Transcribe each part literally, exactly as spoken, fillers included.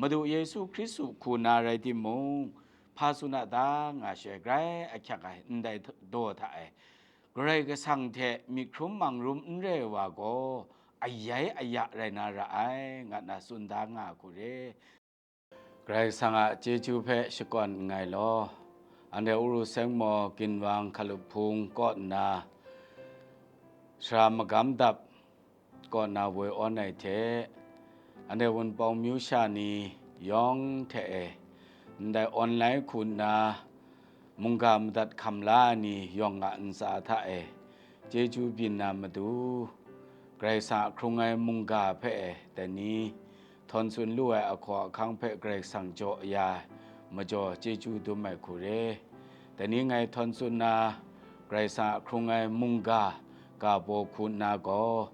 Madu Yesu Hkristu hku na rai timung, hpa tsun a ta nga she grai ahkyak ai ndai daw hta e, Karai Kasang hte myit hkrum mangrum n re ai wa gaw ayai aya rai na ra ai, nga nna tsun da nga hku re. Karai Kasang a chyeju hpe shakawn nngai law, anhte Uru Seng maw, Ginwang Hkalup Hpung kaw nna, Sara Magam Dap kaw na woi awn ai hte, anhte Wunpawng myu sha ni yawng hte e, ndai online hku nna mungga madat hkam la ai ni yawng a ntsa hta e, chyeju byin na matu, Karai Kasang a hkrung ai mungga hpe e dai ni htawn tsun lu ai ahkaw ahkang hpe Karai Kasang jaw ya ai, majaw chyeju dum ai hku re. Dai ni ngai htawn tsun na, Karai Kasang a hkrung ai mungga ga baw hku nna gaw,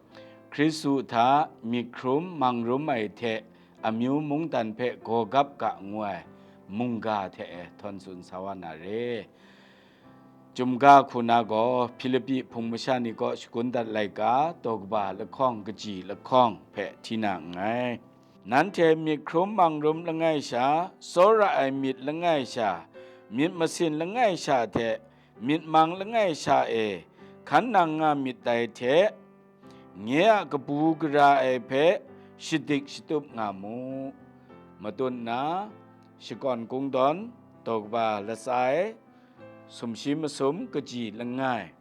Hkristu hta myit hkrum mangrum ai hte amyu mungdan hpe gaw gap ga ngu ai mungga hte e htawn tsun sa wa na re. Chyum ga hku na gaw, Hpilipi hpung masha ni kaw shagun dat laika, daw kaba lahkawng kaji lahkawng hpe hti na nngai. Nanhte myit hkrum mangrum langai sha, tsawra ai myit langai sha, myit masin langai sha hte myit mang langai sha e hkan nang nga myit dai hte, nye a kabu gara ai hpe shadik shatup nga mu. Matut nna, Shakawn Kungdawn, daw kaba latsa e, sumshi masum kaji langai.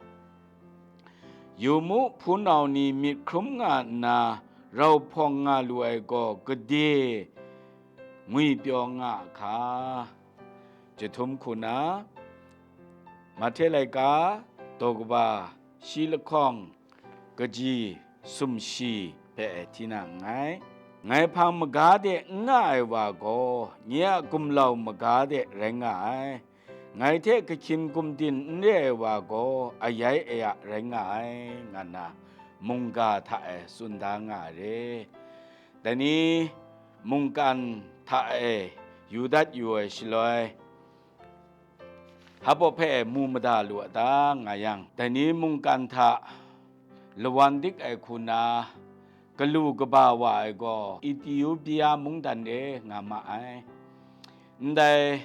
Yu mu, hpunau ni myit hkrum nga nna rau hpawng nga lu ai gaw gade ngwipyaw nga a hka. Jahtum hku na, Mahte laika, daw kaba shi lahkawng, kaji sumshi hpe hti na nngai. Ngai hpang maga de n nga ai wa gaw, nye a gumlau maga de rai nga ai. Ngai hte kahkyin gumdin n re ai wa gaw, ayai aya rai nga ai, nga nna mungga hta e tsun da nga ai re. Dai ni mungkan hta e yu dat yu ai shaloi, Hpaw hpe mu mada lu a ta nga yang, dai ni mungkan hta lawan dik ai hku na galu kaba wa ai gaw Etiopia mungdan e nga ma ai. Ndai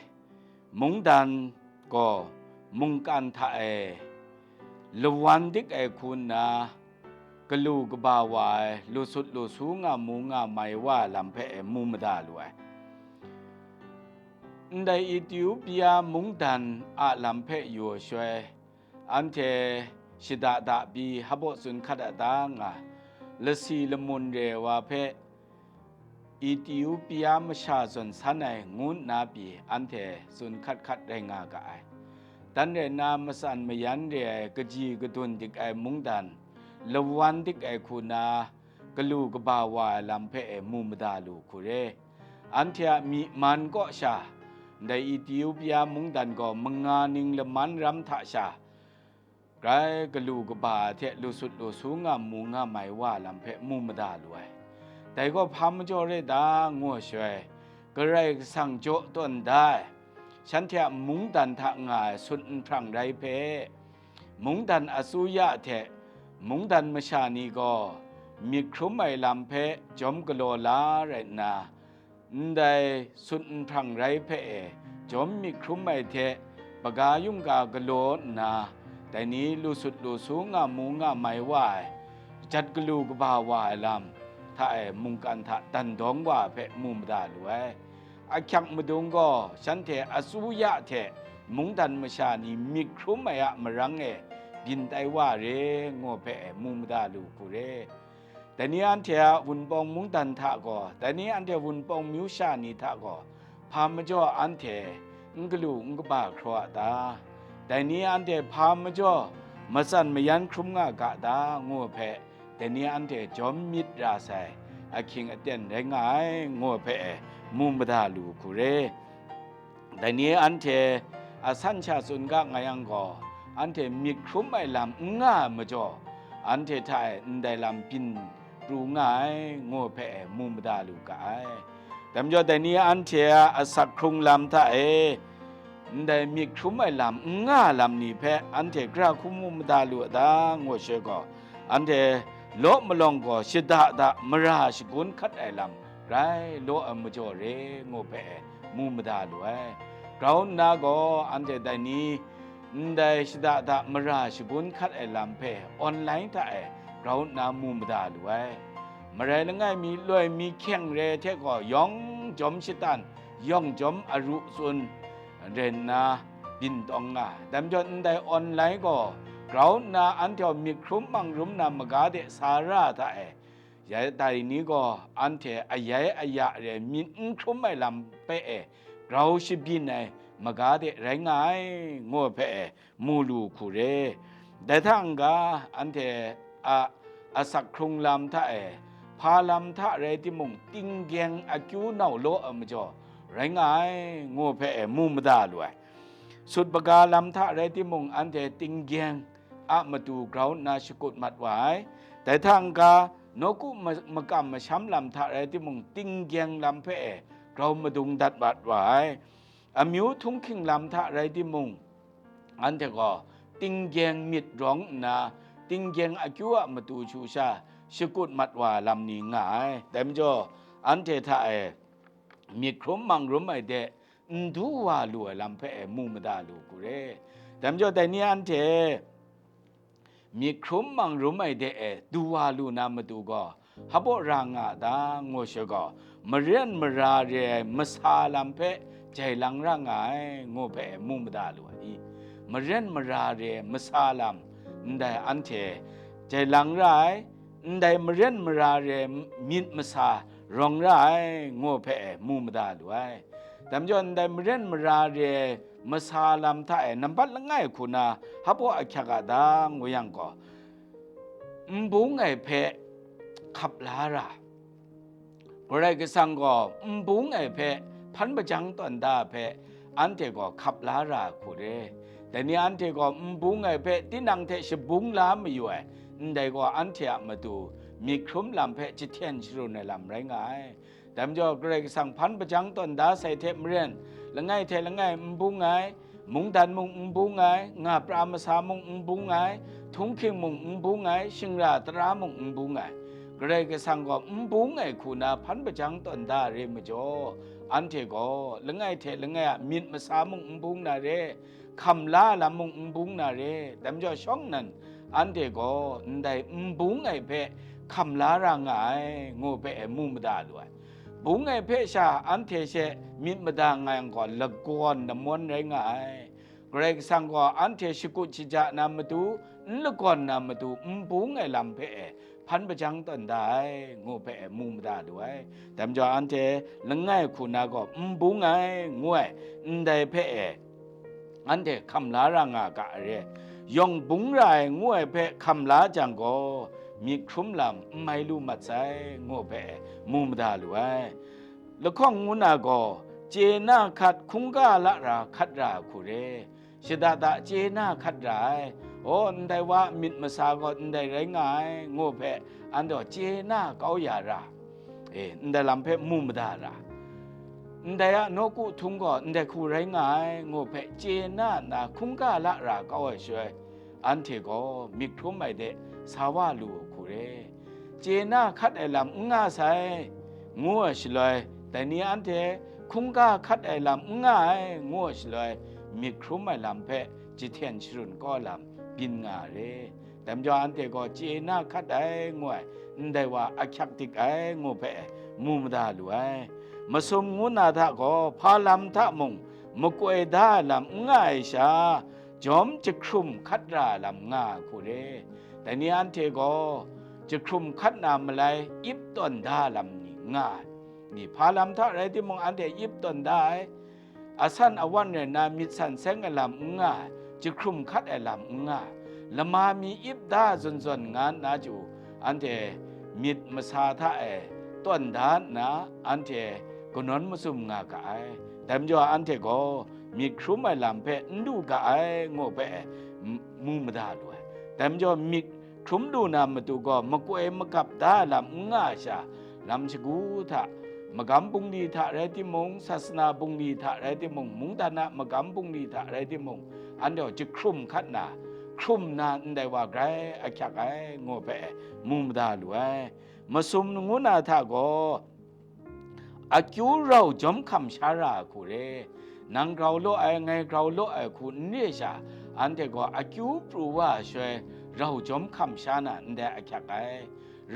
mungdan gaw mungkan hta e lawan dik ai hku nna, galu kaba wa ai, lu sut lu su nga mu nga mai wa ai lam hpe mu mada lu ai. Ndai Etiopia mungdan a lam hpe yu ai shaloi, anhte shada da pyi hpaw tsun hkat a ta nga, lasi lamun re ai wa hpe Etiopia masha zawn san ai ngu nna pyi anhte tsun hkat hkat rai nga ga ai. Dan rai nna, matsan mayan re ai, kaji kadun dik ai mungdan, lawan dik ai hku na, galu kaba wa ai lam hpe e mu mada lu hku re. Anhte a myi man kaw sha, ndai Etiopia mungdan gaw manga ning laman ram hta sha, grai galu kaba ai hte lu sut lu su nga mu nga mai wa lam hpe mu mada lu ai. Dai gaw hpa majaw re ta ngu ai shaloi, Karai Kasang jaw tawn da ai, shanhte a mungdan hta nga ai sut nhprang rai hpe, mungdan asuya hte mungdan masha ni gaw myit hkrum ai lam hpe jawm galaw la rai nna, ndai sut nhprang rai hpe e jawm myit hkrum ai hte, baga yungga galaw nna, dai ni lu sut lu su nga mu nga mai wa ai, jat galu kaba wa ai lam hta e mungkan hta dan dawng wa hpe mu mada lu ai. Ahkyak madung gaw shanhte asuya hte mungdan masha ni myit hkrum ai a marang e byin tai wa re, ngu hpe mu mada lu hku re. Dai ni anhte a Wunpawng mungdan hta gaw, dai ni anhte Wunpawng myu sha ni hta gaw, hpa majaw anhte n galu n kaba hkraw a ta? Dai ni anhte hpa majaw matsan mayan hkrum nga ga ta? Ngu hpe, dai ni anhte jawm myit ra sai ahkying aten rai nga ai, ngu hpe mu mada lu hku re. Dai ni anhte a san sha tsun ga nga yang gaw, anhte myit hkrum ai lam n nga ai majaw, anhte hta e ndai lam byin pru nga ai, ngu hpe mu mada lu ga ai. Dai majaw, dai ni anhte a asak hkrung lam hta e ndai myit hkrum ai lam n nga ai lam ni hpe anhte gara hku mu mada lu a ta, ngu ai shaloi gaw, anhte law malawng gaw shada da mara shagun hkat ai lam rai law ai majaw re ngu hpe mu mada lu ai. Grau nna gaw anhte dai ni ndai shada da mara shabun hkat ai lam hpe online hta e grau nna mu mada lu ai. Marai langai mi loi mi hkyeng re hte gaw yawng jawm shatan, yawng jawm aru tsun rai nna byin tawng nga ai. Dai majaw ndai online gaw grau nna anhte myit hkrum mang rum na maga de sa ra hta e, ya dai ni gaw anhte ayai aya re myit n hkrum ai lam hpe e grau shabyin ai maga de rai nga ai, ngu ai hpe e mu lu hku re. Dai hta n-ga, anhte a asak hkrung lam hta e, hpa lam hta rai timung, tinggyeng akyu nau law ai majaw rai nga ai, ngu hpe e mu mada lu ai. Sut baga lam hta rai timung, anhte tinggyeng a matu grau nna shakut mat wa ai. Dai hta n-ga, nawku ma-, makam masham lam hta rai timung, tinggyeng lam hpe e grau madung dat mat wa ai. Amyu htunghking lam hta rai timung, anhte gaw tinggyeng myit rawng nna, tinggyeng akyu a matu shu sha shakut mat wa lam ni nga ai. Dai majaw, anhte hta e myit hkrum mang rum ai de n du wa lu ai lam hpe e mu mada lu hku re. Dai majaw, dai ni anhte myit hkrum mang rum ai de e du wa lu na matu gaw, hpaw ra nga a ta, ngu sha gaw, maren mara re ai masa lam hpe jai lang ra nga ai, ngu hpe mu mada lu ai. Maren mara re ai masa lam, ndai anhte jai lang ra ai, ndai maren mara re ai myit masa rawng ra ai, ngu hpe mu mada lu ai. Dai majaw, ndai maren mara re ai masa lam hta e nampat langai hku na hpaw ahkyak a ta, ngu yang gaw, n bung ai hpe hkap la ra, Karai Kasang gaw n bung ai hpe hpan hpajang tawn da hpe anhte gaw hkap la ra hku re. Dai ni anhte gaw n bung ai hpe tinang hte shabung la mayu ai, ndai gaw anhte a matu myit hkrum lam hpe jahten sharun ai lam rai nga ai. Dai majaw, Karai Kasang hpan hpajang tawn da sai hte maren, langai hte langai n bung ai, mungdan mung n bung ai, nga pra masa mung n bung ai, htunghking mung n bung ai, shingra tara mung n bung ai, Karai Kasang gaw n bung ai hku na hpan hpajang tawn da re majaw, anhte gaw langai hte langai a myit masa mung n bung na re, hkam la ai lam mung n bung na re, dai majaw shawng nnan anhte gaw ndai n bung ai hpe hkam la ra nga ai, ngu hpe e mu mada lu ai. Bung ai hpe sha anhte she myit mada nga yang gaw, lagawn lamawn rai nga ai. Karai Kasang gaw anhte shakut shaja na matu, n lagawn na matu, n bung ai lam hpe e hpan hpajang tawn da ai, ngu hpe e mu mada lu ai. Dai majaw, anhte langai hku na gaw n bung ai, ngu ai, ndai hpe e anhte hkam la ra nga ga ai re. Yawng bung ra ai ngu ai hpe hkam la jang gaw, myit hkrum lam n mai lu mat sai, ngu hpe mu mada lu ai. Lahkawng ngu na gaw, chye na hkat hkungga la ra hkat ra hku re. Shada da chye na hkat ra ai. Aw, ndai wa a myit masa gaw ndai rai nga ai, ngu hpe anhte chye na kau ya ra. E, ndai lam hpe mu mada ra. Ndai a nawku htung gaw ndai hku rai nga ai, ngu hpe chye na nna hkungga la ra kau ai shaloi, anhte gaw myit hkrum ai de sa wa lu ai hku re. Chye na hkat ai lam n nga sai, ngu ai shaloi, dai ni anhte hkungga hkat ai lam n nga ai, ngu ai shaloi, myit hkrum ai lam hpe jahten sharun kau ai lam byin nga ai re. Dai majaw, anhte gaw chye na hkat ai, ngu ai, ndai wa ahkyak dik ai, ngu hpe mu mada lu ai. Masum ngu na hta gaw, hpa lam hta mung makoi da ai lam n nga ai sha, jawm jahkrum hkat ra ai lam nga ai hku re. Dai ni anhte gaw jahkrum hkat na malai ip tawn da ai lam ni nga ai. Ni hpa lam hta rai timung, anhte ip tawn da ai. Asan awan rai nna myit san seng ai lam n nga ai, jahkrum hkat ai lam n nga ai, lama mi ip da zawn zawn nga nna chyu, anhte myit masa hta e tawn da nna, anhte kanawn mazum nga ga ai. Dai majaw, anhte gaw myit hkrum ai lam hpe n lu ga ai, ngu hpe mu mada lu ai. Dai majaw, myit hkrum lu na matu gaw, makoi magap da ai lam n nga ai sha, lam shagu hta, magam bungli hta rai timung, sasana bungli hta rai timung, mungdan a magam bungli hta rai timung, anhte gaw jahkrum hkat na, hkrum na ndai wa grai ahkyak ai, ngu hpe mu mada lu ai. Masum ngu na hta gaw, Akyu rau jawm hkam sha ra ai hku re. Nang grau law ai, ngai grau law ai hku n re sha, anhte gaw akyu pru wa ai shaloi, rau jawm hkam sha na ndai ahkyak ai,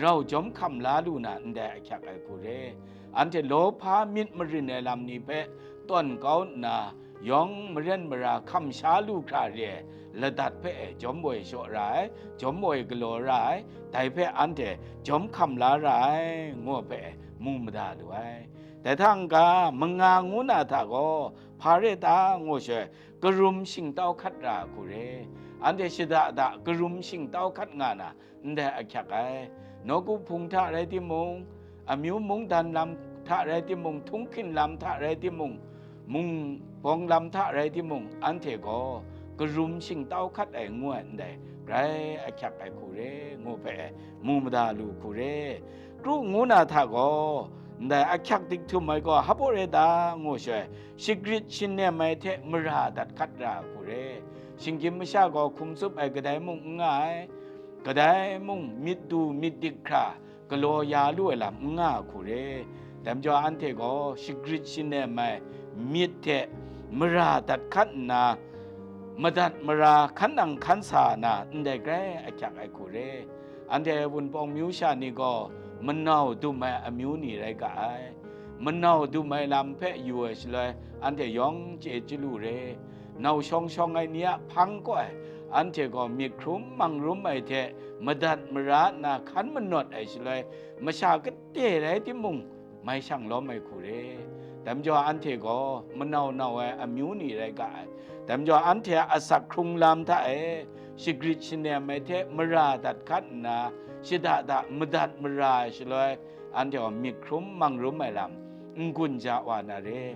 rau jawm hkam la lu na ndai ahkyak ai hku re. Anhte lawhpa myit marin ai lam ni hpe tawn kau nna, yawng maren mara hkam sha lu hkra re ai ladat hpe e jawm woi shaw ra ai, jawm woi galaw ra ai, dai hpe anhte jawm hkam la ra ai, ngu hpe mu mada lu ai. Dai hta n-ga, manga ngu na hta gaw hpa re ta ngu shaloi, karum shingtau hkat ra ai hku re. Anhte shada da karum shingtau hkat nga na ndai ahkyak ai. Nawku hpung hta rai timung, amyu mungdan lam hta rai timung, htunghkin lam hta rai timung, mung bawng lam hta rai timung, anhte gaw karum shingtau hkat ai ngu ai ndai grai ahkyak ai hku re, ngu hpe mu mada lu hku re. Kru ngu na hta gaw, ndai ahkyak dik htum ai gaw hpa re ta ngu shaloi, shagrit shinnem ai hte mara dat hkat ra ai hku re. Shinggyim masha gaw hkum tsup ai kadai mung n nga ai, kadai mung myit du myit dik hkra galaw ya lu ai lam n nga ai hku re. Dai majaw anhte gaw shagrit shinnem ai myit hte mara dat hkat nna, madat mara hkan nang hkan sa na ndai grai ahkyak ai hku re. Anhte Wunpawng myu sha ni gaw manau dum ai amyu ni rai ga ai. Manau dum ai lam hpe yu ai shaloi, anhte yawng chye chyalu re. Nau shawng shawng ai ni a hpang kaw ai, anhte gaw myit hkrum mang rum ai hte madat mara nna hkan manawt ai shaloi, masha kate rai timung, mai shang lawm ai hku re. Dai majaw anhte gaw manau nau ai amyu ni rai ga ai. Dai majaw anhte a asak hkrung lam hta e shagrit shinnem ai hte mara dat hkat nna, shada da madat mara ai shaloi, anhte gaw myit hkrum mang rum ai lam n-gun ja wa na re.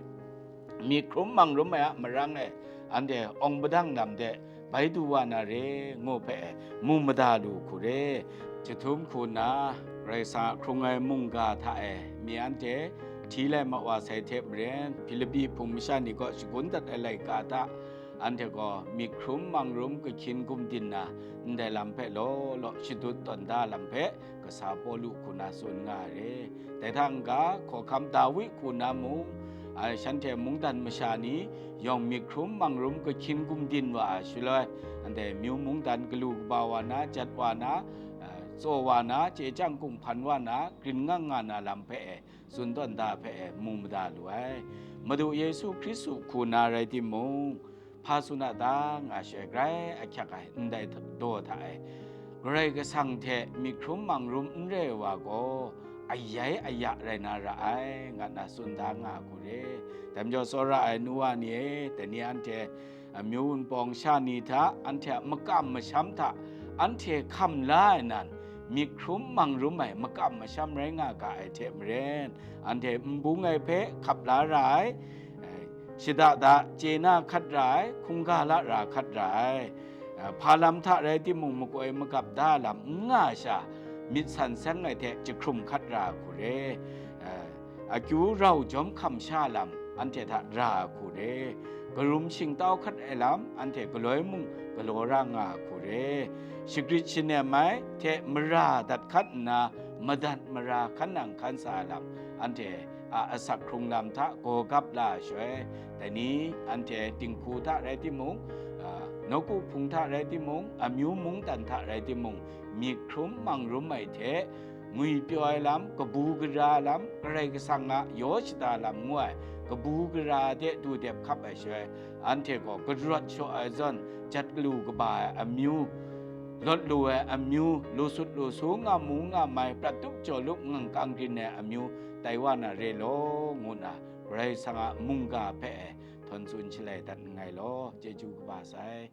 Myit hkrum mang rum ai a marang e, anhte awng padang lam de bai du wa na re, ngu hpe mu mada lu hku re. Jahtum hku nna, Karai Kasang a hkrung ai mungga hta e, mi anhte hti lai ma wa sai hte maren, Hpilipi hpung masha ni kaw shagun dat ai laika hta, anhte gaw myit hkrum mang rum kahkyin gumdin na, ndai lam hpe law law shadut tawn da lam hpe, kasa Pawlu hku na tsun nga ai re. Dai hta n-ga, hkawhkam Dawi hku na mung, a, shanhte mungdan masha ni yawng myit hkrum mang rum kahkyin gumdin wa ai shaloi, anhte myu mungdan galu kaba wa na, jat wa na, a, tsaw wa na, chye chyang kunghpan wa na, grin ngang nga na lam hpe e, tsun tawn da hpe e, mu mada lu ai. Madu Yesu Hkristu hku na rai timung, hpa tsun a ta nga shaloi grai ahkyak ai ndai daw hta e, Karai Kasang hte myit hkrum mang rum n re ai wa gaw, ayai aya rai na ra ai, nga nna tsun da nga hku re. Dai majaw, tsawra ai nu wa ni e, dai ni anhte amyu wunpawng sha ni hta, anhte a makam masham hta, anhte hkam la ai nan, myit hkrum mang rum ai makam masham rai nga ga ai hte maren, anhte n bung ai hpe hkap la ra ai, eh, shada da chye na hkat ra ai, hkungga la ra hkat ra ai, eh, hpa lam hta rai timung, makoi magap da lam n nga sha, myit san seng ai hte jahkrum hkat ra ai hku re, eh, akyu rau jawm hkam sha lam anhte hta ra ai hku re, karum shingtau hkat ai lam anhte galoi mung galaw ra nga ai hku re, shagrit shanem ai hte mara dat hkat nna, madat mara hkan nang hkan sa ai lam, anhte a asak hkrung lam hta gaw gap la ai shaloi, dai ni anhte dinghku hta rai timung, a, nawku hpung hta rai timung, amyu mungdan hta rai timung, myit hkrum mang rum ai hte, ngwi pyaw ai lam, kabu gara ai lam, Karai Kasang a yaw shada lam ngu ai, kabu gara de du dep hkap ai shaloi, anhte gaw gadawt shaw ai zawn, jat galu kaba ai amyu, lawt lu ai amyu, lu sut lu su, nga mu nga mai, prat tup jaw lup, ngang kang grin ai amyu, tai wa na re law, ngu nna, Karai Kasang a mungga hpe e, htawn tsun shalai dat nngai law, chyeju kaba sai.